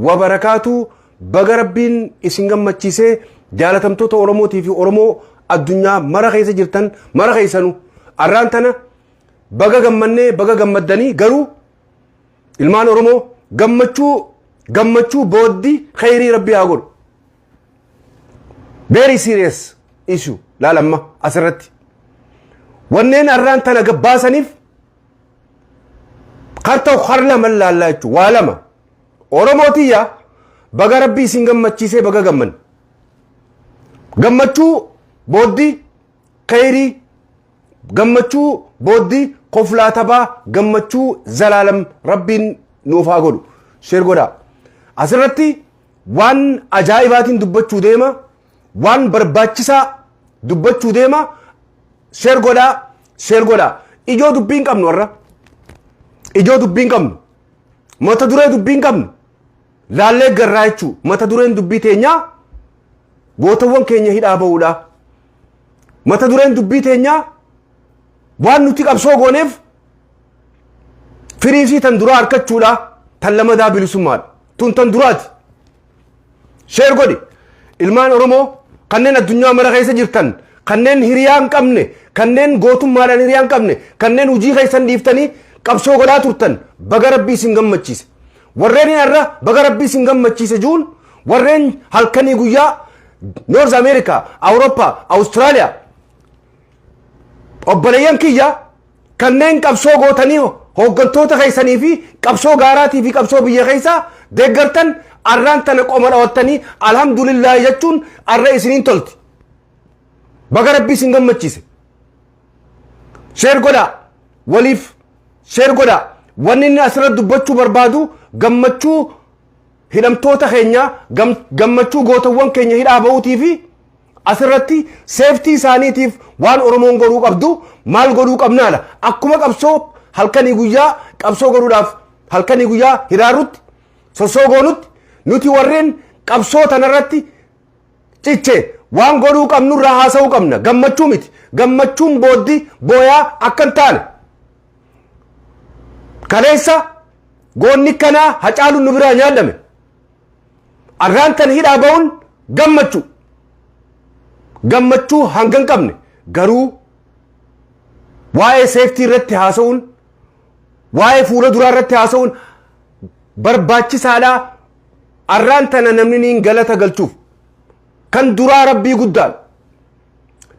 Wabarakaatu. Baga Rabbiin isin gammachiisee, jaalatamtoota Oromootii fi Oromoo addunyaa mara keessa jirtan mara keessanuu. Arraan tana baga gammannee, baga gammaddanii. Garuu ilmaan Oromoo, gammachuu gammachuu booddee khayrii Rabbii haa godhu. Very serious issue. Laalamma, asirratti wanneen arraan tana gabbaasaniif kar ta'u kar lama laallaa jechuun waa lama. Oromootiyya, baga Rabbii isin gammachiisee, baga gamman. Gammachuu booddee khayrii, gammachuu booddee koflaa taphaa, gammachuu zalaalam Rabbiin nuuf haa godhu. Share godhaa. Asirratti waan ajaa'ibaatiin dubbachuu deema, waan barbaachisaa dubbachuu deema. Share godhaa, share godhaa. Ijoo dubbii hin qabnu warra, ijoo dubbii hin qabnu, mata duree dubbii hin qabnu laallee garraa jechuu. Mata dureen dubbii teenyaa gootawwan keenya hidhaa ba'uudha. Mata dureen dubbii teenyaa waan nuti qabsoo gooneef firiisii tan duraa harkachuudha, tan lamadaa bilisummaadha. Tun tan duraati. Share godhi. Ilmaan Oromoo kanneen addunyaa mara keessa jirtan, kanneen hiriyaa hin qabne, kanneen gootummaadhaan hiriyaa hin qabne, kanneen hojii keessan dhiiftanii qabsoo godhaa turtan, baga Rabbii isin gammachiise. Warreen irra baga Rabbii isin gammachiise juun, warreen halkanii guyyaa North America, Awurooppaa, Awustiraaliyaa, obboleeyyan kiyya, kanneen qabsoo gootanii hooggantoota keessanii fi qabsoo gaaraatii fi qabsoo biyya keessaa deeggartan, arraan tana qoma dhawattanii alhamdulillah jechuun arra isiniin tolti. Baga Rabbii isin gammachiise. Share godhaa, waliif share godhaa. Wanni inni asirratti dubbachuu barbaadu gammachuu hidhamtoota keenya, gammachuu gootawwan keenya hidhaa ba'uutii fi asirratti safety isaaniitiif waan Oromoon godhuu qabdu maal godhuu qabnaadha. Akkuma qabsoo halkanii guyyaa qabsoo godhuudhaaf halkanii guyyaa hiraarrutti sossoo goonutti, nuti warreen qabsoo tanarratti ciche waan godhuu qabnurraa haasa'uu qabna. Gammachuu miti. Gammachuun booddi booyaa akka hin taane. Kaleessa goonni kanaa Hacaaluun nu biraa nyaadame. Arraan tan hidhaa ba'uun gammachuu. Gammachuu hanga hin qabne, garuu waa'ee safety irratti haasa'uun, waa'ee fuula duraa irratti haasa'uun barbaachisaadha. Arraan tana namni niin galata galchuuf kan duraa Rabbii guddaa.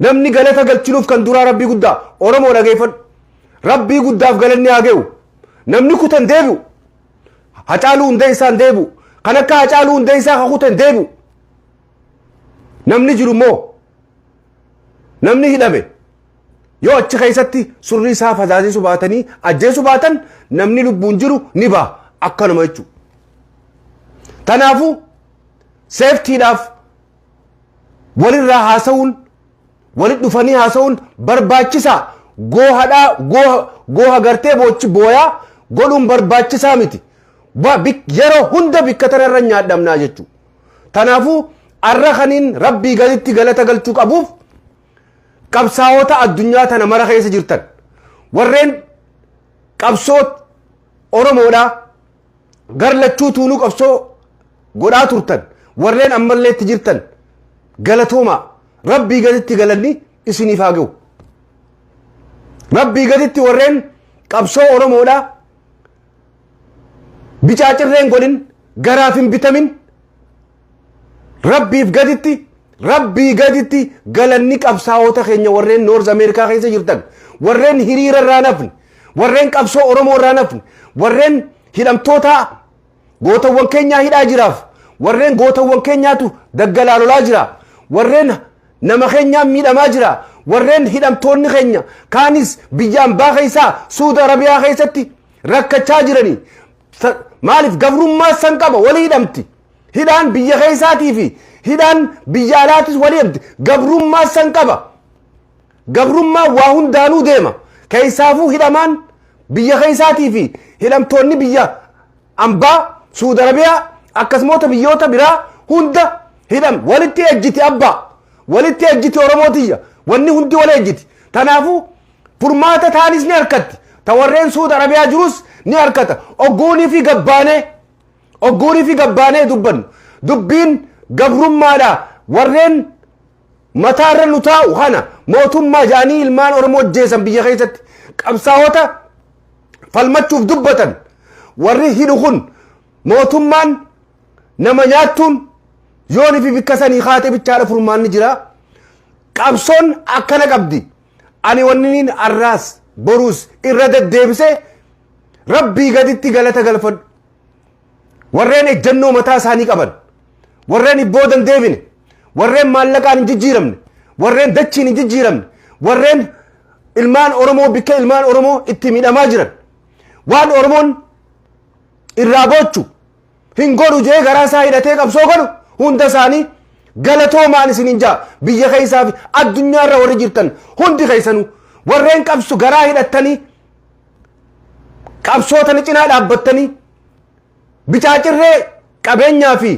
Namni galata galchinuuf kan duraa Rabbii guddaa. Oromoo, dhageeffadhu. Rabbii guddaaf galanni haa ga'u. Namni kutan deebi'u. Hacaaluu Hundeessaan deebi'u. Kan akka Hacaaluu Hundeessaa ka kutan deebi'u. Namni jiru immoo, namni hidhame yoo achi keessatti surrii isaa fazaasisu baatanii ajjeesu baatan, namni lubbuun jiru ni ba'a akkanuma jechuudha. Kanaafuu safetydhaaf walirraa haasa'uun, walit dhufanii haasa'uun barbaachisaa. Goohadhaa gooha gartee boochi booyaa godhuun barbaachisaa miti. Yeroo hunda bikka tanarra nyaadhamnaa jechuudha. Kanaafuu arra kaniin Rabbii gaditti galata galchuu qabuuf qabsaa'ota addunyaa tana mara keessa jirtan, warreen qabsoo Oromoodhaa gar lachuu tuunuu qabsoo godhaa turtan, warreen ammallee itti jirtan, galatooma. Rabbii gaditti galanni isiniif haa ga'u. Rabbii gaditti warreen qabsoo Oromoodhaa bicaacirreen godhin, garaaf hin bitamin, Rabbiif gaditti, Rabbii gaditti galanni qabsaa'ota keenya, warreen North America keessa jirtan, warreen hiriira irraa nafne, warreen qabsoo Oromoo irraa nafne, warreen hidhamtoota gootawwan keenyaa hidhaa jiraaf, warreen gootawwan keenyaatu daggalaa lolaa jira, warreen nama keenyaan miidhamaa jira, warreen hidhamtoonni keenya kaanis biyya ambaa keessaa Suuda Arabiyaa keessatti rakkachaa jiranii. Maaliif gabrummaa san qaba? Walii hidhamti. Hidhaan biyya keessaatii fi hidhaan biyya alaatis walii hidhamti. Gabrummaa san qaba. Gabrummaa waa hundaanuu deema. Keessaafuu hidhamaan biyya keessaatii fi hidhamtoonni biyya ambaa Suudi Arabiyaa akkasumoota biyyoota biraa hunda hidham walitti ejjiti, abbaa walitti ejjiti. Oromootiyya, wanni hundi wal ejjiti. Tanaafuu furmaata taanis ni harkatti, ta warreen Suudi Arabiyaa jirus ni harkata. Ogguunii fi gabbaanee Ogguurii fi gabbaanee dubbannu dubbiin gabrummaadha. Warreen mataarra nu taa'u kana mootummaa ja'anii ilmaan Oromoo ajjeesan, biyya keessatti qabsaa'ota falmachuuf dubbatan warri hidhu kun, mootummaan nama nyaattuun yoon fi bikka sanii kaatee bichaadha furmaanni jira. Qabsoon akkana qabdi. Ani wanni arraas boruus irra deddeebisee Rabbii gaditti galata galfadhu. Warreen ejjennoo mataa isaanii qaban, warreen ibboodan deebine, warreen maallaqaan hin jijjiiramne, warreen dachiin hin jijjiiramne, warreen ilmaan Oromoo bikka ilmaan Oromoo itti miidhamaa jiran, waan Oromoon irraa boochu hin godhu jee garaa isaa hidhatee qabsoo godhu hunda isaanii galatoomaan isin hin jaa. Biyya keessaa fi addunyaarra warri jirtan hundi keessanuu, warreen qabsu garaa hidhattanii qabsootani cinaa dhaabbattanii bicaacirree qabeenyaa fi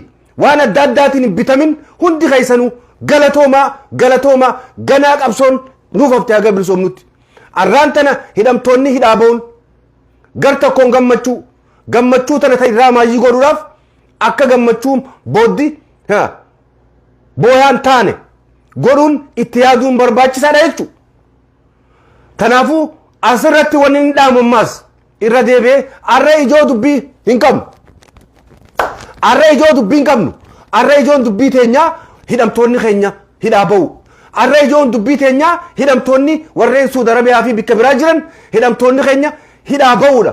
waan adda addaatiin hin bitamin hundi keessanuu galatoomaa, galatoomaa. Ganaa qabsoon nuuf haftee haga bilisoomnutti. Arraan tana hidhamtoonni hidhaa ba'uun gar tokkoon gammachuu, gammachuu tana ta irraa maayyii godhuudhaaf akka gammachuun booddi booyaan taane godhuun itti yaaduun barbaachisaadha jechuudha. Kanaafuu asirratti wanni hin dhaamu ammaas irra deebi'ee, arra ijoo dubbii hin qabnu. Arra ijoo dubbii hin qabnu. Arra ijoon dubbii teenyaa hidhamtoonni keenya hidhaa ba'u. Arra ijoon dubbii teenyaa hidhamtoonni warreen Suudi Arabiyaa fi bikka biraa jiran hidhamtoonni keenya hidhaa ba'uudha.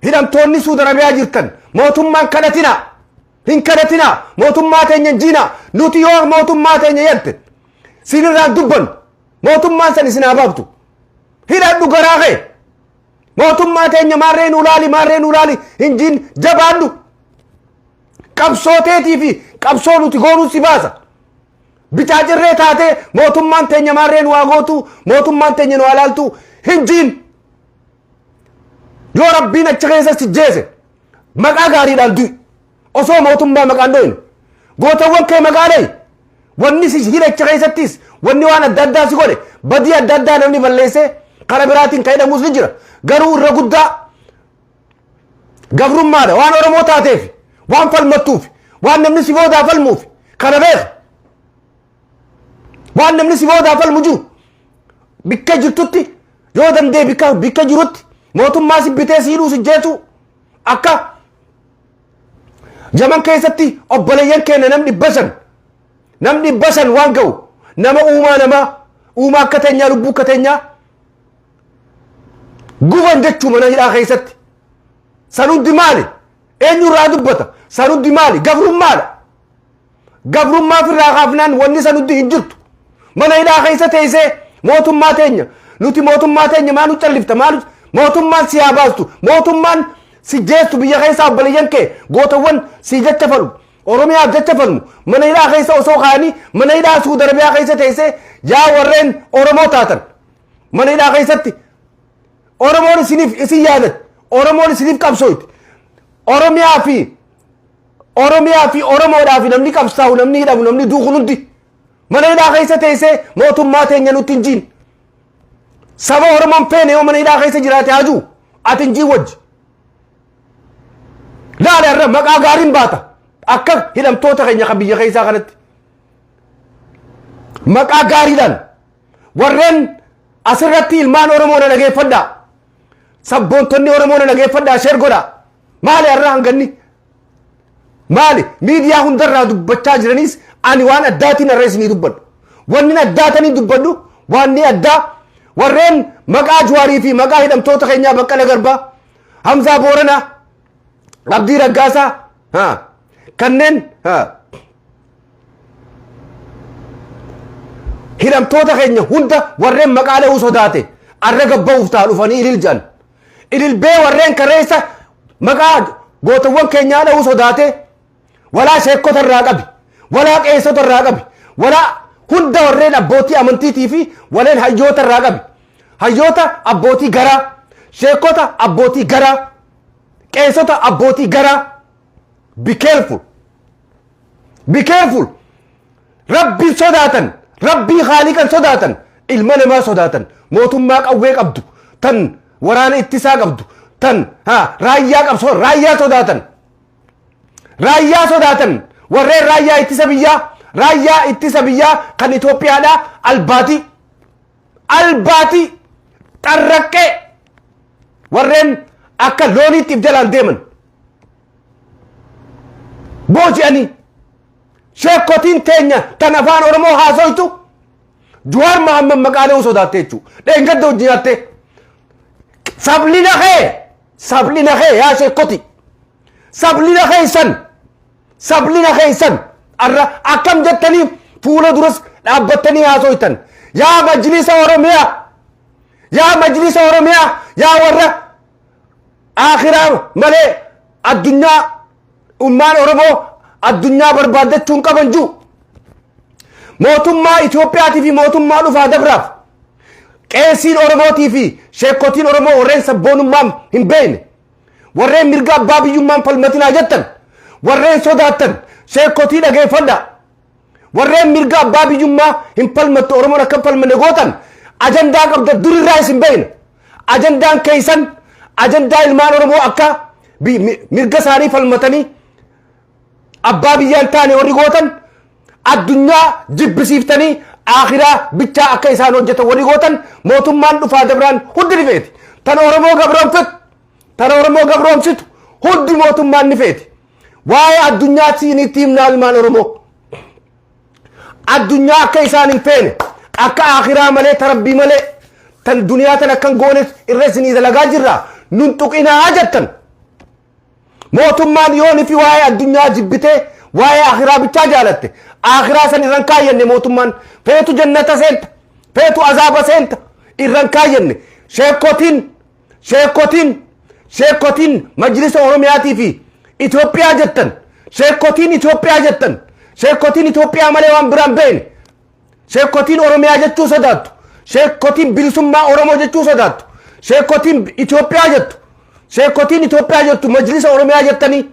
Hidhamtoonni Suudi Arabiyaa jirtan mootummaan kadhatinaa. Hin kadhatinaa. Mootummaa teenya hin jiinaa. Nuti yoo mootummaa teenya jette sinirraan dubbannu, mootummaan san isin haa baaftu. Hidhadhu garaa kee. Mootummaa teenya maarree nu laali, maarree nu laali hin jiin, jabaadhu. Qabsoo teetii fi qabsoo nuti goonuu si baasa. Bicaacirree taatee mootummaan teenya maarree nu haa gootu, mootummaan teenya nu haa laaltu hin jiin. Yoo Rabbiin achi keessa si jeese maqaa gaariidhaan du'i. Osoo mootummaa maqaan dho'in gootawwan kee maqaa dha'i. Wanni si hidhacha keessattis wanni waan adda addaa si godhe, badii adda addaa namni balleessee karaa biraatiin kan hidhamus ni jira. Garuu irra guddaa gabrummaadha. Waan Oromoo taateef, waan falmattuuf, waan namni si boodaa falmuuf kana beeka. Waan namni si boodaa falmu jiru bikka jirtutti yoo danda'e bikka jirutti mootummaa si bitee si hidhuu si jeetu akka Yaman keessatti obboleeyyan keenya nam 500, nam 500 waan ga'u, nama uumaa, namaa uumaa akka teenyaa, lubbuu akka teenyaa guban jechuu mana hidhaa keessatti. San hundi maali? Eenyurraa dubbata? San hundi maali? Gabrummaadha. Gabrummaa firraa kaafnaan wanni san hundi hin jirtu. Mana hidhaa keessa teessee mootummaa teenya nuti, mootummaa teenya maa nu callifta, maa mootummaan si haa baastu, mootummaan si jeessu, biyya keessaa obboleeyyan kee gootawwan si jecha falmu, Oromiyaaf jecha falmu mana hidhaa keessa osoo kaa'anii, mana hidhaa Suudi Arabiyaa keessa teessee, yaa warreen Oromoo taatan, mana hidhaa keessatti Oromoon isiniif isin yaadat, Oromoon isiniif qabsooyti. Oromiyaa fi Oromoodhaa fi namni qabsaa'u, namni hidhamu, namni duuku hundi mana hidhaa keessa teessee mootummaa teenya nutti hin jiin. Saba Oromoon feene yoo mana hidhaa keessa jiraate haajuu ati hin jiin wajji. Laala, irra maqaa gaariin baata akka hidhamtoota keenya kan biyya keessaa kanatti. Maqaa gaariidhaan warreen asirratti ilmaan Oromoo na dhageeffadhaa. Sabboontonni Oromoo na dhageeffadhaa, share godhaa. Maali har'a hanganni? Maali miidiyaa hundarraa dubbachaa jiraniis ani waan addaatiin har'a isinii dubbadhu. Wanni addaatanii dubbadhu, waan addaa warreen maqaa Juwaarii fi maqaa hidhamtoota keenyaa Baqqala Garbaa, Hamzaa Booranaa, Abdii Raggaasaa kanneen hidhamtoota keenya hunda warreen maqaa dha'uu sodaate arra gabba'uuf ta'a dhufanii ilil jedhan. Ililbee warreen kareessa maqaa gootawwan keenyaa dha'uu sodaate, walaa sheekota irraa qabi, walaa qeessota irraa qabi, walaa hunda warreen abbootii amantiitii fi warreen hayyoota irraa qabi. Hayyoota abbootii garaa, sheekota abbootii garaa, qeessota abbootii garaa. Be careful. Be careful. Rabbiin sodaatan, Rabbii haaliqan sodaatan, ilma namaa sodaatan, mootummaa qawwee qabdu, tan waraana ittisaa qabdu, tan raayyaa qabsoo raayyaa sodaatan. Raayyaa sodaatan. Warreen raayyaa ittisa biyyaa, raayyaa ittisa biyyaa kan Itoophiyaadhaa albaatii, albaatii xarraqqee, warreen akka looniitti if jalaan deeman booji'anii. Sheekotiin teenya tan afaan Oromoo haasoytu Jawaar Mahammad maqaalee sodaatte jechuudha. Dheengadda hojii nyaattee. Sablina kee, sablina kee, yaa sheekoti, sablina keessan, sablina keessan arra akkam jettanii fuula duras dhaabbattanii haasoytan? Yaa Majlisa Oromiyaa, yaa Majlisa Oromiyaa, yaa warra akhiraa malee addunyaa, ummaan Oromoo addunyaa barbaaddachuun qaban jiru, mootummaa Itoophiyaatii fi mootummaa dhufaa dabraaf, qeesiin Oromootii fi sheekotiin Oromoo, warreen sabboonummaan hin beekne, warreen mirga abbaa biyyummaan falmatinaa jettan, warreen sodaattan, sheekotii dhageeffadha. Warreen mirga abbaa biyyummaa hin falmattu, Oromoon akka hin falmanne gootan, ajandaa qabda durirraa isin beekna. Ajandaan keessan ajandaa ilmaan Oromoo akka mirga isaanii falmatanii abbaa biyyaan taane warri gootan, addunyaa jibbisiiftanii akhiraa bichaa akka isaan hojjetan warri gootan, mootummaan dhufaa dabraan hundi ni feeti. Tan Oromoo gabroomfatu, tan Oromoo gabroomsitu hundi mootummaan ni feeti. Waa'ee addunyaa itti himnaa ilmaan Oromoo. Addunyaa akka isaan hin feene, akka akhiraa malee, tarabbii malee tan duniyaa tan akkan goone irra isinii dalagaa jirra, nun tuqinaa jettan. Mootummaan yoon fi waa'ee addunyaa jibbitee waa'ee akhiraa bichaa jaalatte, akhiraa san irran kaayyanne. Mootummaan feetu jannata seenta, feetu azaaba seenta irran kaayyanne. Sheekotiin Majlisa Oromiyaatii fi Itoophiyaa jettan, sheekotiin Itoophiyaa jettan, sheekotiin Itoophiyaa malee waan biraan beekne, sheekotiin Oromiyaa jechuu sodaattu, sheekotiin bilisummaa Oromoo jechuu sodaattu, sheekotiin Itoophiyaa jettu, sheekotiin Itoophiyaa jettu, Majlisa Oromiyaa jettanii,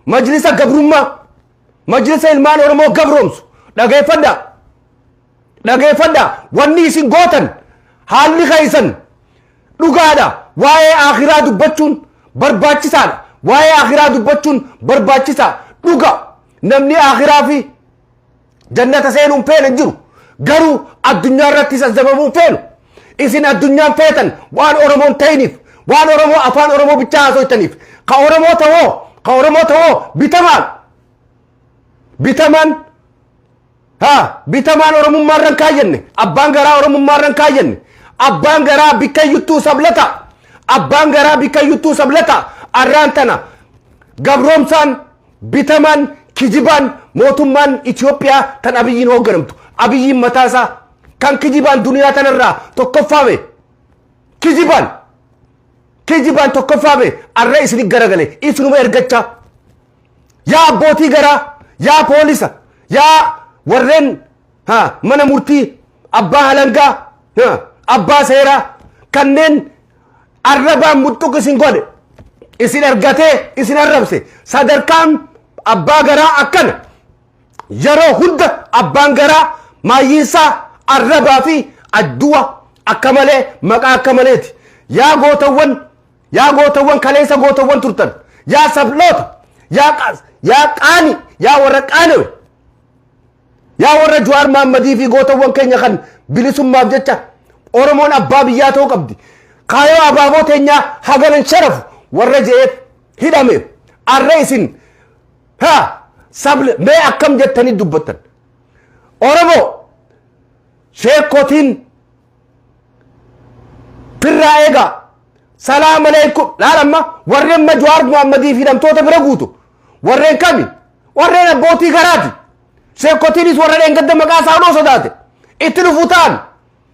majlisa gabrummaa, majlisa ilmaan Oromoo gabroomsu, dhageeffadhaa, dhageeffadhaa. Wanni isin gootan, haalli keessan dhugaadha. Waa'ee akhiraa dubbachuun barbaachisaadha. Waa'ee akhiraa dubbachuun barbaachisaa dhuga. Namni akhiraa fi jannata seenuun feene hin jiru, garuu addunyaa irratti sassabamuu feenu. Isin addunyaan feetan waan Oromoon ta'iniif, waan Oromoo afaan Oromoo bichaa haasoftaniif. Ka Oromoo ta'oo, ka Oromoo ta'oo bitamaan, bitamaan, haa bitamaan Oromummaa irra hin kaayyanne. Abbaan garaa Oromummaa irra hin kaayyanne. Abbaan garaa bikkayyuttuu sablata, abbaan garaa bikkayyuttuu sablata. Arraan tana gabroomsaan, bitamaan, kijibaan mootummaan Itoophiyaa tan Abiyyiin hoogganamtu, Abiyyiin mataasaa kan kijibaan duniyaa tanarraa tokkoffaa ba'e, kijibaan, kijibaan tokkoffaa ba'e, arra isinit garagale, isinuma ergachaa. Yaa abbootii garaa, yaa poolisa, yaa warreen mana murtii, abbaa halangaa, abbaa seeraa, kanneen arrabaan muxxuq isin godhe, isin ergatee isin arrabse, sadarkaan abbaa garaa akkana. Yeroo hunda abbaan garaa maayyiinsaa arrabaa fi adduwa akka malee, maqaa akka maleeti. Yaa gootawwan, yaa gootawwan kaleessa gootawwan turtan, yaa sabloota, yaa qaani, yaa warra qaanawe, yaa warra Jawaar Mahammadii fi gootawwan keenya kan bilisummaaf jecha Oromoon abbaa biyyaa ta'uu qabdi, kaayoo abaaboo teenyaa haganan sharafu warra je'eef hidhame, arra isin haa sable mee akkam jettanii dubbattan? Oromoo, sheekotiin firraa eegaa. Salaam aleekum. Laal, amma warreen ma Jawaar Muhammadii fi hidhamtoota bira guutu warreen kami? Warreen abbootii garaati. Sheekotiinis warra dheengadda maqaa isaa odoo sodaate itti dhufu ta'an.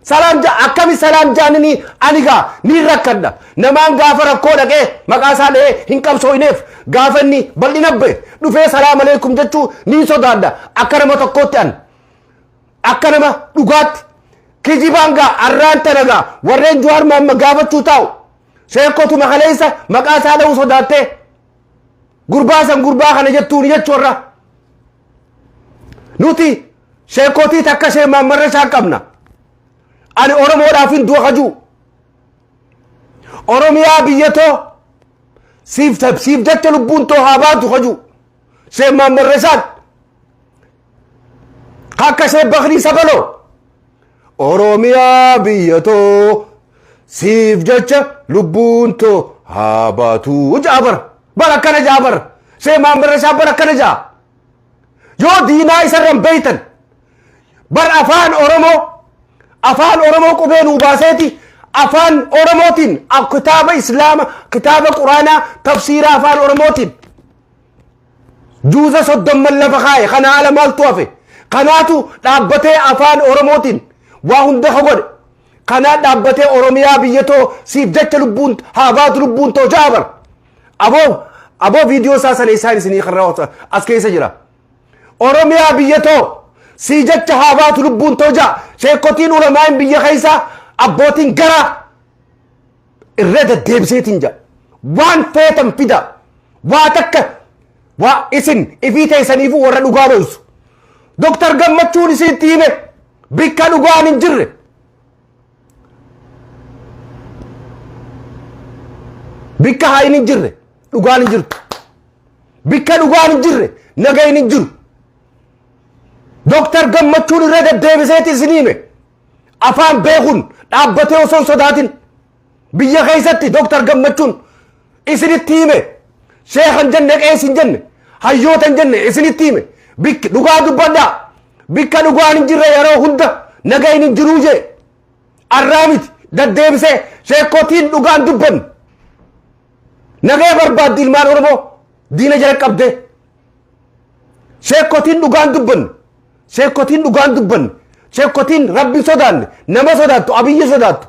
Salaam ja akkami salaam jaanini? Ani gaa ni rakkadha. Namaan gaafa rakkoo dhaqee maqaa isaa dha'ee hin qabsoo'ineef, gaafa inni bal'ina ba'e dhufee salaam aleekum jechuu ni sodaadha. Akka nama tokkootti, an akka nama dhugaatti, kijibaan gaa arraan tana gaa warreen Jawaar Mahamma gaafachuu taa'u, sheekotuma kaleessa maqaa isaa dha'uu sodaattee gurbaa san gurbaa kana jettuuni jechuurra. Nuti sheekotii takka shee maammarra isaan qabna. Ani Oromoodhaaf hin du'a kajuu, Oromiyaa biyyatoo siif jecha lubbuun too haa baatu kajuu. Sheekh Mahammad Reshaad, akka Sheekh Bakrii Sabaloo, Oromiyaa biyya too siif jecha lubbuun too haa baatu ja'a. Bara bara akkana ja'a. Bara Sheekh Mahammad Reshaad bara akkana ja'a. Yoo diinaa isarra hin beeytan, bar afaan Oromoo, afaan Oromoo qubee nuu baaseeti, afaan Oromootiin kitaaba Islaama, kitaaba Quraanaa, tafsiira afaan Oromootiin juuza 30 lafa kaaye. Kana ala maaltu hafe? Kanaatu dhaabbatee afaan Oromootiin waa hunda ka godhe. Kanaa dhaabbatee Oromiyaa biyya too siif jecha lubbuun haa baatu lubbuun too ja'a. Bar aboo, aboo, viidiyoo isaa sana isaan isinii karraa as keessa jira. Oromiyaa biyya too sii jecha haa baatu lubbuun too ja'a. Sheekotiin, ulamaa'in biyya keessaa, abbootiin garaa irra deddeebiseetiin ja'a. Waan feetan fida, waa takka waa isin ifii teessaniifuu warra dhugaa dhoysu. Doktar Gammachuun isitti hime, bikka dhugaan hin jirre, bikka haayin hin jirre dhugaan hin jirtu, bikka dhugaan hin jirre nagayin hin jiru. Doktar Gammachuun irra deddeebiseeti isin hime. Afaan beekuun dhaabbatee osoo hin sodaatin biyya keessatti Doktar Gammachuun isinitti hime. Sheekha hin jenne, qees hin jenne, hayyoota hin jenne, isinitti hime. Bikki dhugaa dubbadhaa, bikka dhugaan hin jirre yeroo hunda nagayin hin jiruu jee. Arraa miti, deddeebisee sheekotiin dhugaan dubbannu nagaya barbaaddi. Ilmaan Oromoo diina jala qabdee sheekotiin dhugaan dubbannu, sheekotiin dhugaan dubbannu, sheekotiin Rabbi sodaanne, nama sodaattu, Abiyyi sodaattu,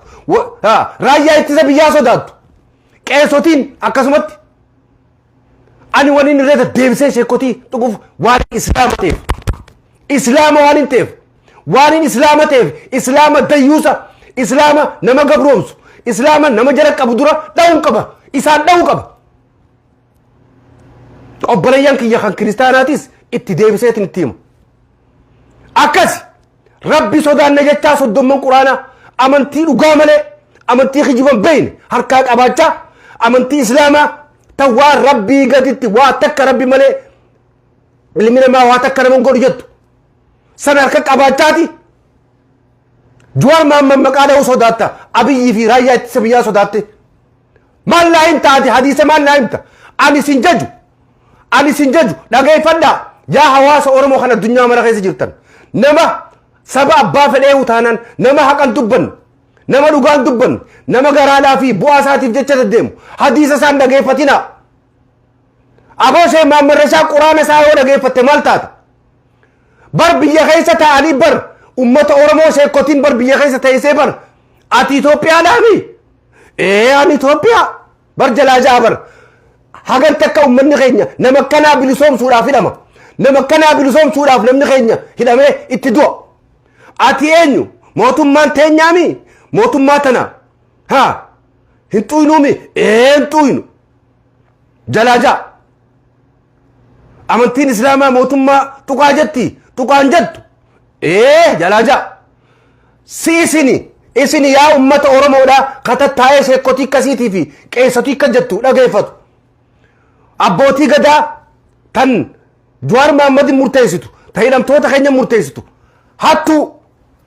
raayyaa ittisa biyyaa sodaattu, qeesotiin akkasumatti. Ani waniin irra deddeebisee sheekotii tuquuf waan Islaama ta'eef, Islaama waan hin ta'eef, waan hin Islaama ta'eef, Islaama dayyuusa, Islaama nama gabroomsu, Islaama nama jala qabu dura dha'uun qaba, isaan dha'uu qaba. Obboleeyyan kiyya kan kiristaanaatis itti deebiseetiin itti hima. Akkas Rabbi sodaanne jechaa 30 Quraanaa, amantii dhugaa malee amantii kijiban beeyne harkaa qabaachaa, amantii Islaamaa tan waan Rabbii gaditti waa takka, Rabbi malee ilmi namaa waa takka nama hin godhu jettu sana harka qabaachaati. Jawaar Mahammad maqaa dha'uu sodaatta, Abiyyii fi raayyaa ittisa biyyaa sodaatte. Maal naa himta ati? Hadiisa maal naa himta? Ani sin jaju, ani sin jaju. Dhageeffadhaa yaa hawaasa Oromoo kan addunyaa mara keessa jirtan. Nama saba abbaa fedhee taanaan, nama haqan dubbanne, nama dhugaan dubbanne, nama garaadhaa fi bu'aa isaatiif jecha deddeemu, hadiisa isaan dhageeffatina. Aboo, Sheekh Mahammad Rashaa Quraana isaa yoo dhageeffatte maal taata? Bar biyya keessa taa'anii, bar ummata Oromoo sheekotiin bar biyya keessa teessee, bar ati Itoophiyaadhaami? Ee, ani Itoophiyaa bar jalaa ja'a. Bar hagan takka ummanni keenya nama akkanaa bilisoomsuudhaaf hidhama. Nama akkanaa bilisoomsuudhaaf namni keenya hidhamee itti du'a. Ati eenyu? Mootummaan teenyaami? Mootummaa tana haa hin xuynuumi? Ee, hin xuynu jalaa ja'a. Amantiin Islaamaa mootummaa tuqaa jetti? Tuqaan jettu. Ee, jalaa ja'a. Si isini yaa ummata Oromoodha katattaa'ee sheekotii akkasiitii fi qeessotii akka jettu dhageeffatu. Abbootii gadaa tan Jawaar Mahammadin murteessitu, ta hidhamtoota keenya murteessitu, hattuu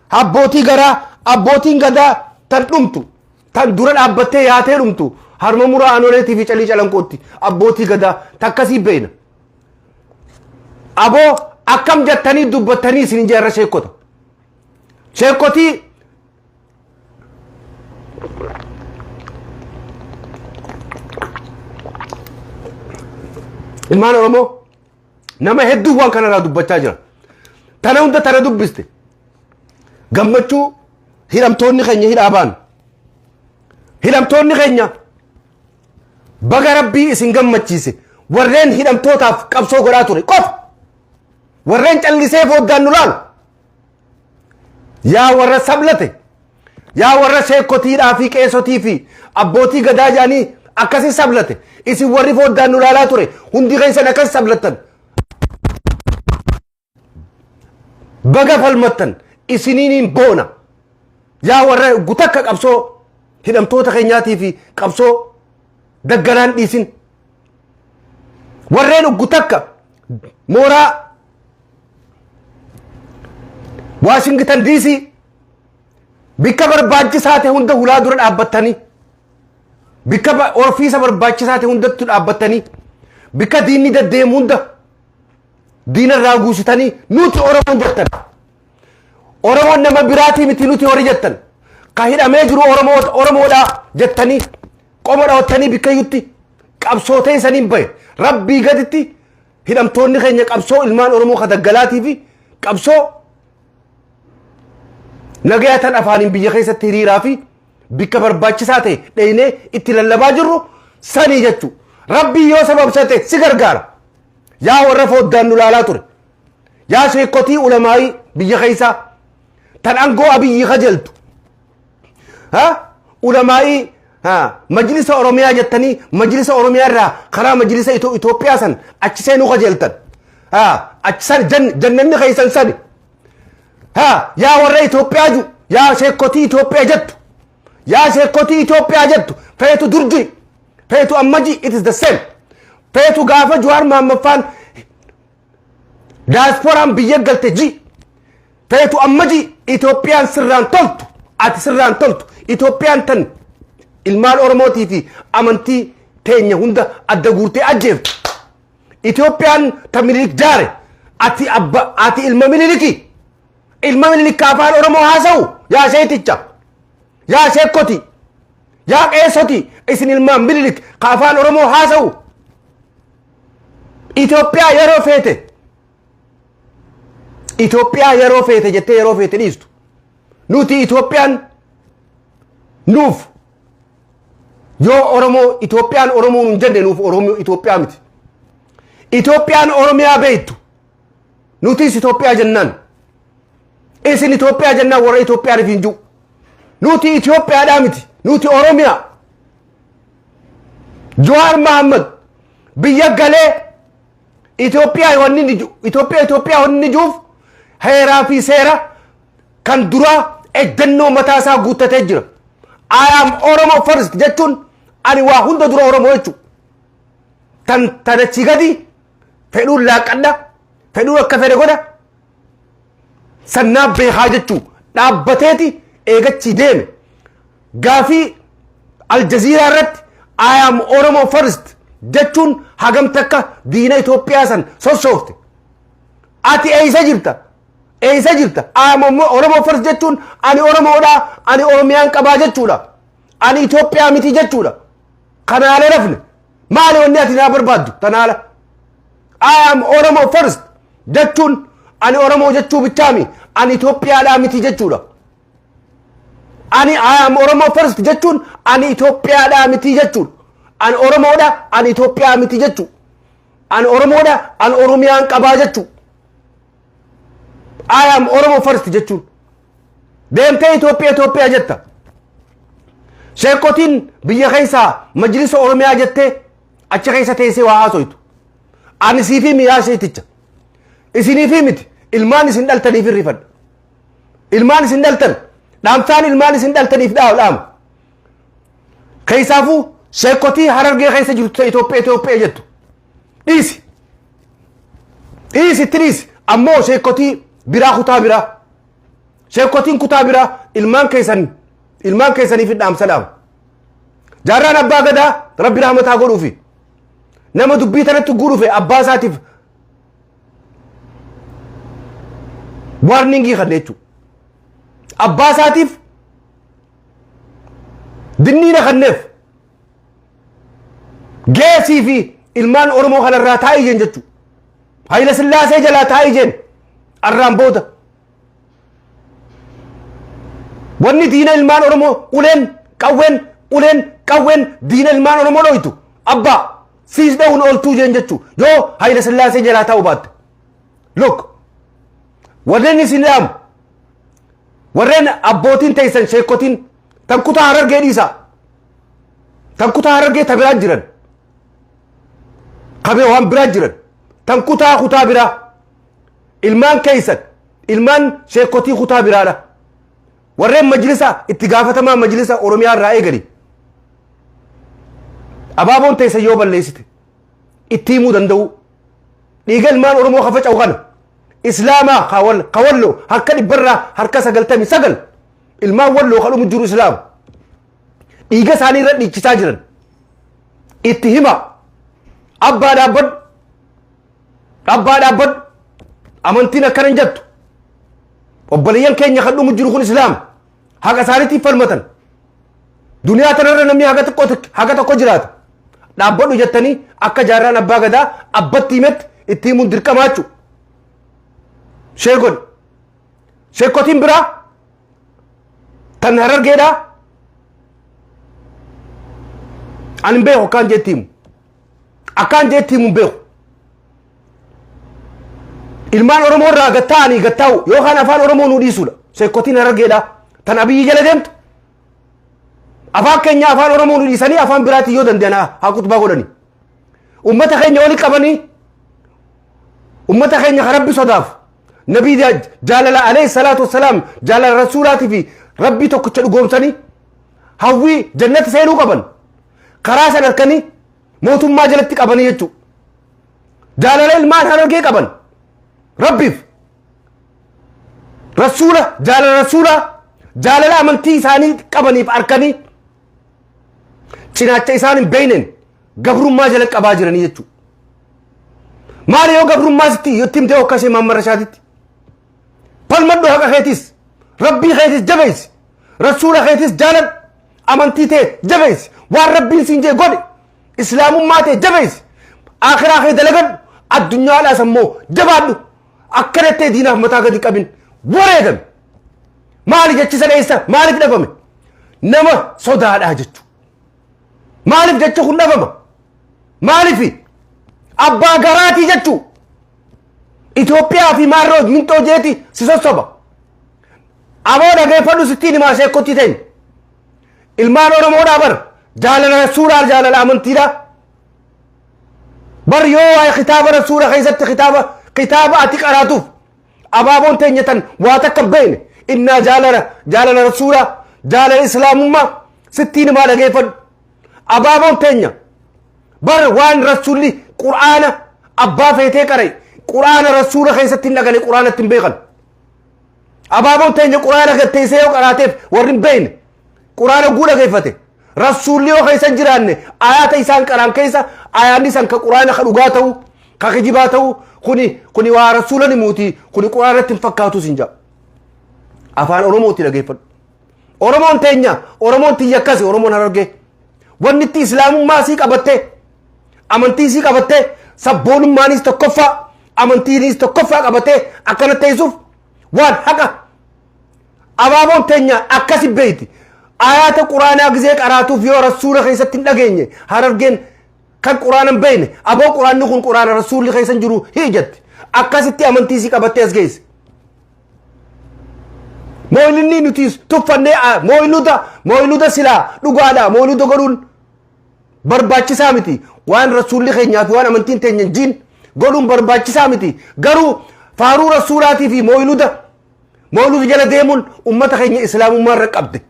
abbootii garaa, abbootiin gadaa tan dhumtu, tan dura dhaabbattee yaatee dhumtu, harma muraa Anoleetii fi Calii Calanqootti, abbootii gadaa takkasii beeyna. Aboo, akkam jettanii dubbattanii isin hin jeerra sheekota. Sheekotii ilmaan Oromoo nama hedduu waan kanarraa dubbachaa jira. Tana hunda tana dubbiste. Gammachuu hidhamtoonni keenya hidhaa ba'an. Hidhamtoonni keenya baga Rabbii isin gammachiise. Warreen hidhamtootaaf qabsoo godhaa ture qofa. Warreen callisee fooddaan nu laalu. Yaa warra sablate, yaa warra sheekotiidhaa fi qeesotii fi abbootii gadaa jedhanii akkasi sablate, isin warri fooddaan nu laalaa ture hundi keessan akkas sablattan. Baga falmattan, isiniin boona. Yaa warra gutakka qabsoo hidhamtoota keenyaatii fi qabsoo daggalaan dhiisin. Warreen uggutakka Mooraa Waashingtan DC bikka barbaachisaa ta'e hunda hulaa dura dhaabbattanii, bikka ofiisa barbaachisaa ta'e hundattu dhaabbattanii, bikka diinni deddeemu hunda diina irraa guusitanii, nuti Oromoon jettan. Oromoon nama biraatii miti, nuti horii jettan. Ka hidhamee jiru Oromoo Oromoodha jettanii qoma dhawattanii bikka iyyutti qabsoo ta'e saniin bahe. Rabbii gaditti hidhamtoonni keenya qabsoo ilmaan Oromoo ka daggalaatii fi qabsoo nagaya tan afaaniin biyya keessatti hiriiraa fi bikka barbaachisaa ta'e dheeynee itti lallabaa jirru sanii jechuu. Rabbii yoo sababsate si gargaara. Yaa warra foddaan nu laalaa ture. Yaa sheekotii ulamaayii biyya keessaa tan aangoo Abiyyi kajeltu. Ha? Ulamaayii ha Majlisa Oromiyaa jettanii Majlisa Oromiyaa irraa karaa Majlisa Itoophiyaa san achi seenuu kajeeltan. Ha, achi san jannanni keessan sani. Ha, yaa warra Itoophiyaa ju, yaa sheekotii Itoophiyaa jettu. Yaa sheekotii Itoophiyaa jettu, feetu durji, feetu ammaji, it is the same. Feetu gaafa Jawaar Mahammaffaan diasporaan biyya galte ji, feetu ammaji, Itoophiyaan sirraan toltu, ati sirraan toltu. Itoophiyaan tan ilmaan Oromootii fi amantii teenya hunda adda guurtee ajjeeftu. Itoophiyaan ta Minilik jaare, ati abba, ati ilma Miniliki. Ilma Minilik ka afaan Oromoo haasa'u, yaa sheeticha, yaa sheekoti, yaa qeessoti, isin ilmaan Minilik ka afaan Oromoo haasa'u. Itoophiyaa yeroo feete, Itoophiyaa yeroo feete jettee yeroo feete dhiistu. Nuti Itoophiyaan nuuf yoo Oromoo Itoophiyaan Oromoo nun jenne, nuuf Oromoo Itoophiyaa miti. Itoophiyaan Oromiyaa beektu. Nutis Itoophiyaa jennaan. Isin Itoophiyaa jennaan warra Itoophiyaa hin jiru. Nuti Itoophiyaadhaa miti. Nuti Oromiyaa. Jawaar Mahammad biyya galee Itoophiyaa wanni inni jiru, Itoophiyaa Itoophiyaa wanni inni jiruuf heeraa fi seera kan duraa ejjennoo mataa isaa guuttatee jira. I am Oromo first jechuun ani waa hunda dura Oromoo jechuudha. Tan tanachi gadi fedhuun laaqadha, fedhuun akka fedhe godha, sannaa beekaa jechuu dhaabbateeti eegachii deeme. Gaafii Aljaziiraa irratti "I am Oromo first" jechuun hagam takka diina Itoophiyaa san sossoofte. Ati eessa jirta? Eessa jirta? "I am Oromo first" jechuun ani Oromoodha, ani Oromiyaan qabaa jechuudha. Ani Itoophiyaa miti jechuudha. Kanaala rafne. Maali wanni ati naa barbaaddu? Tanaala. "I am Oromo first" jechuun ani Oromoo jechuu bichaami. Ani Itoophiyaadhaa miti jechuudha. Ani "I am Oromo first" jechuun ani Itoophiyaadhaa miti jechuudha. Ani Oromoodha, ani Itoophiyaa miti jechuudha. Ani Oromoodha, ani Oromiyaan qabaa jechuudha. "I am Oromo first" jechuun. Deemtee Itoophiyaa Itoophiyaa jetta. Sheekotiin biyya keessaa Majlisa Oromiyaa jettee achi keessa teessee waa haasoytu. Ani siifii miyaa sheeticha. Isiniifii miti, ilmaan isin dhaltaniif hirrifadha. Ilmaan isin dhaltan, dhaamsaan ilmaan isin dhaltaniif dhaama. Keessaafuu sheekotii Harargee keessa jirtu, Itoophiyaa Itoophiyaa jettu. Dhiisi. Dhiisi, itti dhiisi. Ammoo sheekotii biraa, kutaa biraa. Sheekotiin kutaa biraa ilmaan keessaniif dhaamsa dhaama. Jaarraan abbaa gadaa Rabbi rahmataa godhuufi. Nama dubbii tanatti guurufe abbaa isaatiif warningii kan jechuudha. Abbaa isaatiif dinniina kanneef geesii fi ilmaan Oromoo kanarraa taa'ii jeen jechuudha. Hayila Sillaasee jalaa taa'ii jeen arraan booda. Wanni diina ilmaan Oromoo uleen qawween, uleen qawween diina ilmaan Oromoo dhoytu abbaa siis dha'uun ooltuu jeen jechuu yoo Hayila Sillaasee jalaa taa'u baatte. Look, warreen isin dhaamu, warreen abbootiin teessan, sheekotiin tan kutaa Harargee dhiisaa, tan kutaa Harargee ta biraa jiran, kabee waan biraa jiran, tan kutaa biraa, ilmaan keessan, ilmaan sheekotii kutaa biraadha. Warreen majlisa itti gaafatamaa Majlisa Oromiyaa irraa eegali. Abaaboon teessan yoo balleessite itti himuu danda'u. Dhiiga ilmaan Oromoo ka faca'u kana Islaamaa ka walloo harka dhibbarraa harka 99 ilmaan walloo ka dhumu jiru Islaama. Dhiiga isaanii irra dhiichisaa jiran. Itti hima. Abbaa dhaabbadhu. Abbaa dhaabbadhu. Amantiin akkana hin jettu. Obboleeyyan keenya kan dhumu jiru kun Islaama. Haqa isaaniitiif falmatan. Duniyaa tanarra namni haga xiqqoo haga tokko jiraata. Dhaabbadhu jettanii akka jaarraan abbaa gadaa abbatti himetti itti himuun dirqamaa jechuudha. Shee godhi. Sheekkotiin biraa tan harargeedhaa ani hin beeku akkaan jeetti himu. Akkaan jeetti himu hin beeku. Ilmaan Oromoo irraa gattaa'anii gattaa'u yookaan afaan Oromoo nuu dhiisuudha. Sheekkotiin harargeedhaa tan abiyyi jala deemtu afaan keenya afaan Oromoo nu dhiisanii afaan biraatiin yoo danda'an haa kutubaa godhani. Ummata keenya wali qabanii ummata keenya kan rabbi sodaaf nabii jaalala alayhi salaatu wassalaam jaalala rasuulaatii fi rabbii tokkicha dhugoomsanii hawwii jannata seenuu qaban karaa san harkanii mootummaa jalatti qabanii jechuudha. Jaalala ilmaan harargee qaban rabbiif rasuula jaalala rasuulaa jaalala amantii isaanii qabaniif arkanii cinaacha isaan hin beekneen gabrummaa jala qabaa jiranii jechuudha. Maali yoo gabrummaa sitti itti himtee akka ishee Maamman Rashaaditti? Falmadhu haqa keetis, rabbii keetis jabeessi, rasuula keetis jaaladhu, amantii tee jabeessi, waan rabbiin siin jee godhi, islaamummaa tee jabeessi, akhiraa kee dalagadhu, addunyaadhaas ammoo jabaadhu, akkanatti diinaaf mataa gadi qabin wareegami. Maali jechi sana eessa maaliif dhabame? Nama sodaadhaa jechuudha. Maaliif jechi kun dhabama? Maaliif? Abbaa garaatii jechuu. Itoophiyaa fi maarroo minxoo jeeti si sossoba. Aboo dhageeffadhu sittiin himaa sheekkotti ta'in. Ilmaan Oromoodhaa bar jaalala rasuulaa jaalala amantiidhaa. Bar yoo waa'ee kitaaba rasuula keessatti kitaaba kitaaba ati qaraatuuf abaaboon teenya tan waa takka hin beekne innaa jaalala jaalala rasuulaa jaalala islaamummaa sittiin himaa dhageeffadhu. Abaaboon teenya bar waan rasuulli qur'aana abbaa feetee qara'e qur'aana rasuula keessatti hin dhagane qur'aanatti hin beekan. Abaaboon teenya qur'aana gatteessee yoo qaraateef warri hin beekne qur'aana guu dhageeffate rasuulli yoo keessa hin jiraanne ayaata isaan qaraan keessa ayaanni san ka qur'aana ka dhugaa ta'u ka kijibaa ta'u kuni kuni waa rasuula ni muuti kuni qur'aanatti hin fakkaatu sin jedha. Afaan Oromootti dhageeffadhu. Oromoon teenya Oromoon tiyya akkasi Oromoon harargee. Wanni itti islaamummaa sii qabattee amantii sii qabattee sabboonummaanis tokkoffaa amantiinis tokkoffaa qabattee akkana teessuuf waan haqa abaaboon teenya akkasi beeyti. Ayaata quraanaa gizee qaraatuuf yoo rasuula keessatti hin dhageenye harargeen kan quraana hin beekne aboo quraanni kun quraana rasuulli keessa hin jiru hii jetti. Akkasitti amantii sii qabattee as geesse. Mooyilinni nuti tuffannee mooyiluuta mooyiluuta silaa dhugaadha mooyiluuta godhuun barbaachisaa miti waan rasuulli keenyaa fi waan amantiin teenya hin jiin godhuun barbaachisaa miti garuu faaruu rasuulaatii fi mooyiluuta mooyiluuta jala deemuun ummata keenya islaamummaa irra qabde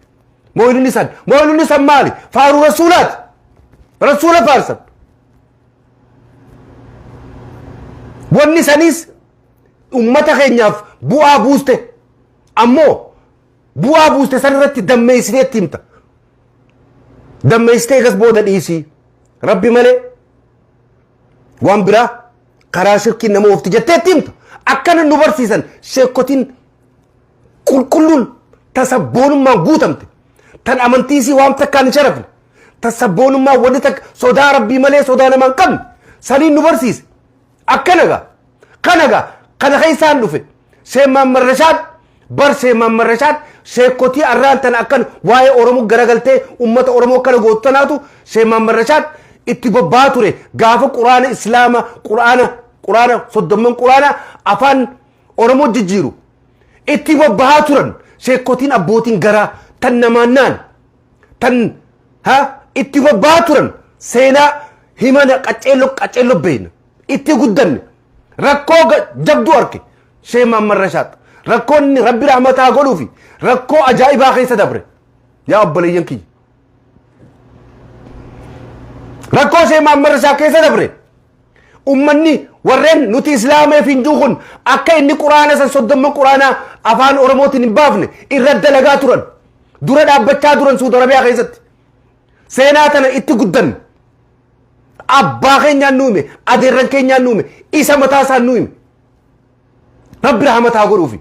mooyiluunni san mooyiluunni san maali faaruu rasuulaati rasuula faarsan wanni saniis ummata keenyaaf bu'aa buuste ammoo bu'aa buuste san irratti dammeessitee itti himta. Dammeessitee egas booda dhiisii rabbi malee waan biraa karaa shirkiin nama oofti jettee itti himta. Akkana nu barsiisan sheekotiin qulqulluun tasabboonummaan guutamte tan amantiisii waan takkaan hin sharafne tasabboonummaan wanni takka sodaa rabbii malee sodaa namaa hin qabne saniin nu barsiise. Akkana gaa. Kana gaa. Kana keessaan dhufe. Sheek Mahammad Rashaad bar Sheek Mahammad Rashaad sheekotii arraan tana akkan waa'ee Oromoo garagaltee uummata Oromoo akkana gootu tanaatu Sheek Mahammad Rashaad itti bobba'aa ture gaafa quraana Islaama quraana quraana soddomman quraana afaan Oromoo jijjiiru itti bobba'aa turan sheekotiin abbootiin garaa tan namaan naan tan ha itti bobba'aa turan seenaa himana qaceello qaceello beekna itti guddanne rakkoo jabduu arke Sheek Mahammad Rashaad rakkoonni rabbi rahmataa godhuufi rakkoo ajaa'ibaa keessa dabre yaa obboleeyyan kiyya rakkoo Sheek Mahammad Rashaad keessa dabre Ummanni warreen nuti islaameef hin jiru kun akka inni quraana san 30 quraanaa afaan Oromootiin hin baafne irra dalagaa turan. Dura dhaabbachaa turan Suudi Arabiyaa keessatti. Seenaa tana itti guddanne. Abbaa keenyaan nu hime, adeerran keenyaan nu hime, isa mataa isaan nu hime. Rabbi rahmataa godhuufi.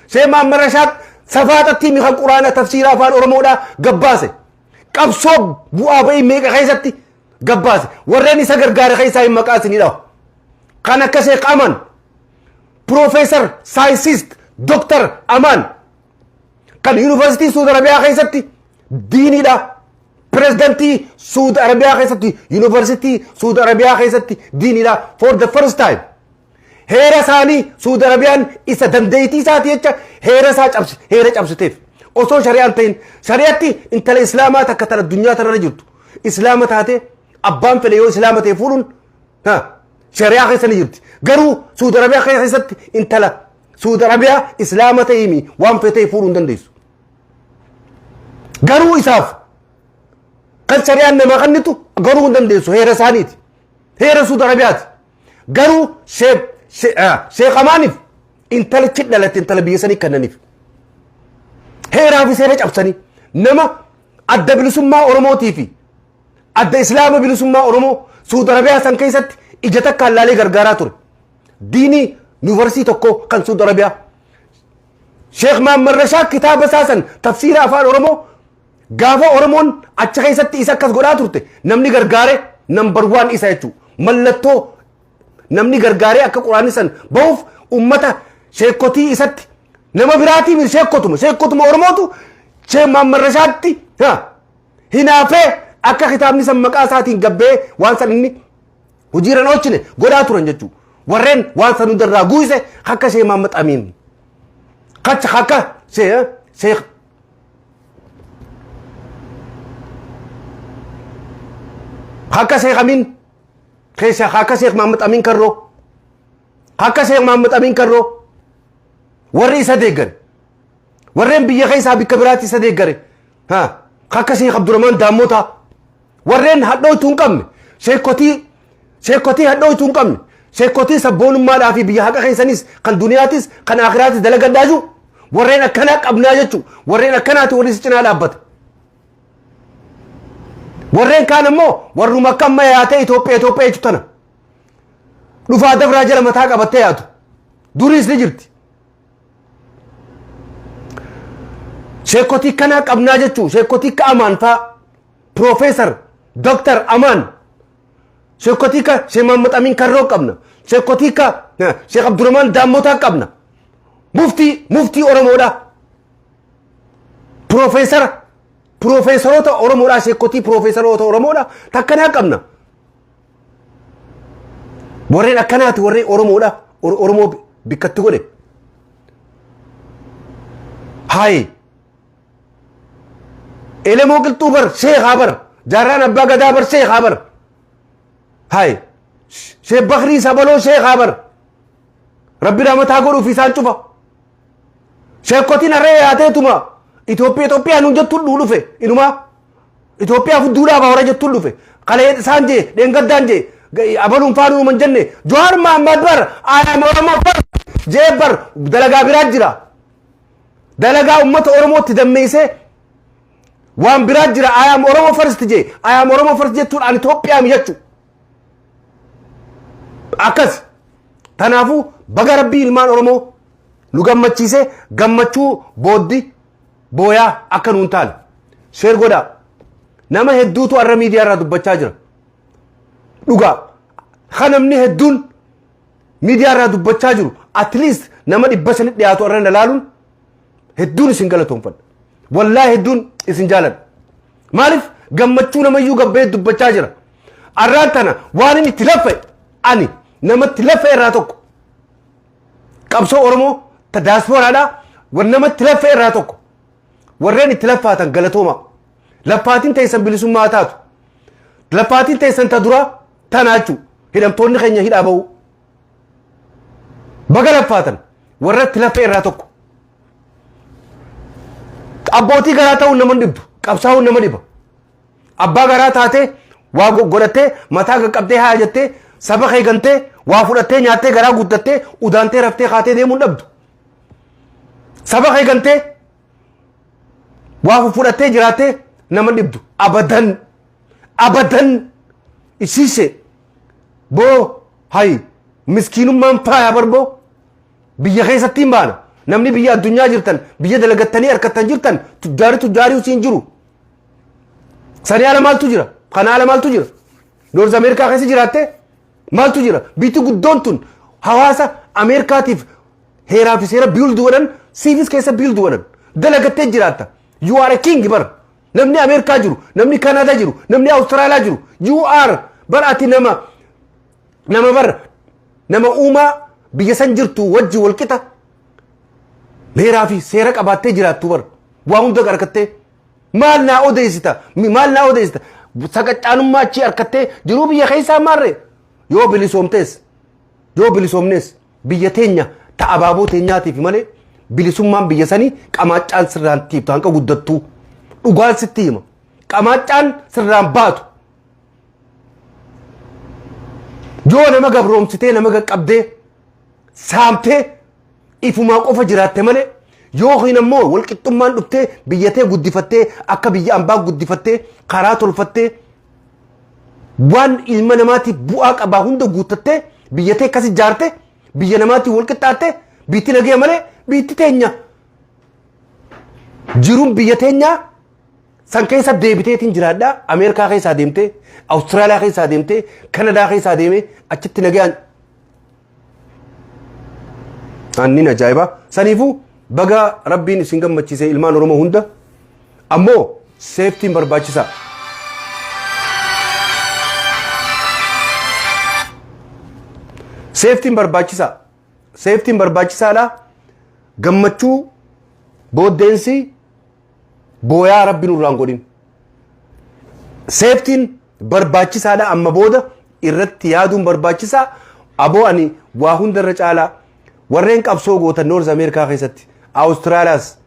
Sheekh Mahammad Rashaad safaaxatti himi kan quraana tafsiira afaan Oromoodhaa gabbaase. Qabsoo bu'aa ba'ii meeqa keessatti gabbaase. Warreen isa gargaare keessaa hin maqaa isinii dhahu. Kan akka Sheekh Aman, Piroofeesar, Saayinsiist, Doktar Aman kan Yuunivarsiitii Suudi Arabiyaa keessatti diiniidha. Pirezidantii Suudi Arabiyaa keessatti, Yuunivarsiitii Suudi Arabiyaa keessatti diiniidha for the first time. Heera isaanii Suudi Arabiyaan isa dandeettii isaati jecha heera isaa cabsi heera cabsiteef. Osoo shari'aan ta'in shari'atti intala islaamaa takka tan addunyaa tanarra jirtu islaama taate abbaan fedhe yoo islaama ta'e fuudhuun shari'aa keessa ni jirti. Garuu Suudi Arabiyaa keessatti intala Suudi Arabiyaa islaama ta'eemi waan fedhe ta'e fuudhuu hin dandeessu. Garuu isaaf kan shari'aan namaa kennitu garuu hin dandeessu heera isaaniiti. Heera Suudi Arabiyaati. Garuu Sheekh Amaaniif intalichi dhalatte intala biyya sanii kennaniif. Heeraa fi seera cabsanii nama adda bilisummaa Oromootii fi adda Islaama bilisummaa Oromoo Suudi Arabiyaa san keessatti ija takkaan laalee gargaaraa ture. Diinii yuunivarsiitii tokko kan Suudi Arabiyaa. Sheekh Mahammad Rashaad kitaaba isaa san tafsiira afaan Oromoo gaafa Oromoon achi keessatti isa akkas godhaa turte namni gargaare number one isa jechuudha. Mallattoo namni gargaaree akka quraanni san bahuuf ummata sheekotii isatti nama biraatii sheekotuma Oromootu Sheekh Mahammad Rashaadtti hinaafee akka kitaabni san maqaa isaatiin gabbee waan san inni hojiirra oolchine godhaa turan jechuudha. Warreen waan san hundarraa guuse akka Sheekh Mahammad Amiin. Akka Sheekh akka Sheekh Amiin keessa akka Sheekh Mahammad Amiin Karroo akka Sheekh Mahammad Amiin Karroo warri isa deeggare warreen biyya keessaa bikka biraatti isa deeggare akka Sheekh Abdurrahman Daammotaa warreen hadhooytuu hin qabne sheekotii hadhooytuu hin qabne sheekotii sabboonummaadhaa fi biyya haqa keessanis kan duniyaatis kan akiraatis dalagadhaa jiru warreen akkanaa qabnaa jechuu warreen akkanaati warri si cinaa dhaabbata. Warreen kaan ammoo warruma akka amma yaatee Itoophiyaa Itoophiyaa jechu tana. Dhufaa dabraa jala mataa qabattee yaatu. Duriis ni jirti. Sheekotii kanaa qabnaa jechuu sheekotii ka Amaan faa Piroofeesar Dooktar Amaan sheekotii ka Sheekh Mahammad Amiin Karroo qabna. Sheekotii ka Sheekh Abdurrahmaan Daammotaa qabna. Muftii Oromoodha. Piroofeesara piroofeesaroota Oromoodha sheekotii piroofeesaroota Oromoodha takkanaa qabna. Warreen akkanaati warreen Oromoodha Oromoo bikkatti godhe. Haayi. Elemoo Qilxuu bar sheekaa bar jaarraan abbaa gadaa bar sheekaa bar. Haayi. Sheek Bakrii Sabaloo sheekaa bar. Rabbi rahmataa godhuuf isaan cufa. Sheekotiin harree yaateetuma Itoophiyaa Itoophiyaa nuun jettuun dhuu dhufe inumaa Itoophiyaa fudduudhaaf hawara jettuun dhufe kalee isaan jee dheengaddaan jee abaluun faanuu numan jenne Jawaar Mahammad bar I am Oromo first jee bar dalagaa biraa jira. Dalagaa uummata Oromootti dammeessee waan biraa jira I am Oromo first jee I am Oromo first jettuun ani Itoophiyaa mi jechuu. Akkas tanaafuu baga rabbii ilmaan Oromoo nu gammachiisee gammachuu booddi booyaa akka nuun taane share godhaa. Nama hedduutu har'a miidiyaa irraa dubbachaa jira. Dhugaa kan namni hedduun miidiyaa irraa dubbachaa jiru at least nama 500 dhiyaatu har'a na laaluun hedduun isin galatoonfadha. Wallaahi hedduun isin jaaladha. Maaliif gammachuu namayyuu gabbee dubbachaa jira. Arraan tana waan inni itti laffa'e ani namatti laffa'e irraa tokko. Qabsoo Oromoo ta daaspooraadhaa wan namatti laffa'e irraa tokko. Warreen itti laffaatan galatooma. Laffaatiin teessan bilisummaa taatu. Laffaatiin teessan ta duraa tanaa jechuudha. Hidhamtoonni keenya hidhaa ba'uu. Baga laffaatan warra itti laffa'e irraa tokko. Abbootii garaa ta'uun nama dhibdu. Qabsaa'uun nama dhiba. Abbaa garaa taatee waa godhattee mataa qaqqabdee haa jettee Saba kee gantee waa fudhattee nyaattee garaa guuttattee udaantee raftee kaatee deemuu hin dhabdu. Saba kee gantee waa fudhattee jiraattee nama dhibdu abadan abadan isiise boo hay miskiinummaan faaya barboo biyya keessatti hin baana. Namni biyya addunyaa jirtan, biyya dalagattanii harkattan jirtan, tujjaari tujjaarii usiin jiru. Sanii ala maaltu jira? Kana ala maaltu jira? North Ameerikaa keessa jiraatte maaltu jira? Biyyi guddoon tun hawaasa Ameerikaatiif heeraa fi seera build godhan, siifis keessa build godhan. Dalagattee jiraatta. You are a king bar. Namni Ameerikaa jiru, namni Kanaadaa jiru, namni Awustiraaliyaa jiru. You are bar, ati nama bar, nama uumaa biyya san jirtu wajji walqixa heeraa fi seera qabaattee jiraattu bar. Waa hunda harkattee maal naa odeessita? Maal naa odeessita? Saqaccaanummaa achii harkattee jiruu biyya keessaa maarree yoo bilisoomtees, yoo bilisoomnees, biyya teenya ta abaaboo teenyaatiif malee bilisummaan biyya sanii qamaaccaan sirraan tiiftu hanqa guddattuu. Dhugaan sitti hima, qamaaccaan sirraan baatu. Yoo nama gabroomsitee, nama qaqqabdee saamtee ifumaa qofa jiraatte malee, yookiin ammoo walqixxummaan dhuftee biyyatee guddifattee, akka biyya ambaa guddifattee, karaa tolfattee, waan ilma namaatiif bu'aa qabaa hunda guuttattee, biyyatee akkas ijaarte, biyya namaatiif walqixxaatte, biitti nagaya malee biitti teenya jiruun biyya teenyaa san keessa deebiteetiin jiraadhaa. Ameerikaa keessaa deemtee, Awustiraaliyaa keessaa deemtee, Kanadaa keessaa deemee achitti nagayaan annin ajaa'iba. Saniifuu baga Rabbiin isin gammachiise, ilmaan Oromoo hunda. Ammoo safetyn barbaachisaa. Safetyn barbaachisaa. Safetyn barbaachisaadha. Gammachuu booddeensi booyaa Rabbi nurraan godhin. Safetyn barbaachisaadha, amma booda irratti yaaduun barbaachisaa. Aboo, ani waa hundarra caalaa warreen qabsoo gootan North Ameerikaa keessatti, Awustiraaliyaas,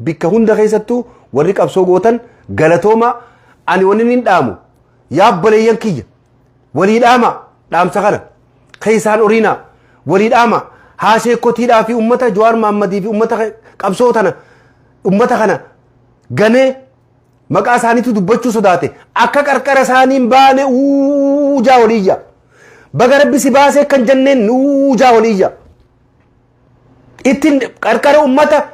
bikka hunda keessattuu warri qabsoo gootan galatooma. Ani wanni hin dhaamu, yaabboleeyyan kiyya, walii dhaama. Dhaamsa kana keessaan horiinaa walii dhaama. Haasheekotiidhaa fi ummata Jawaar Mahammadii fi ummata qabsoo tana, ummata kana ganee maqaa isaaniitu dubbachuu sodaate, akka qarqara isaanii hin baane uujaa waliyya. Baga Rabbi si baasee kan jenneen uujaa waliyya. Ittiin qarqara ummata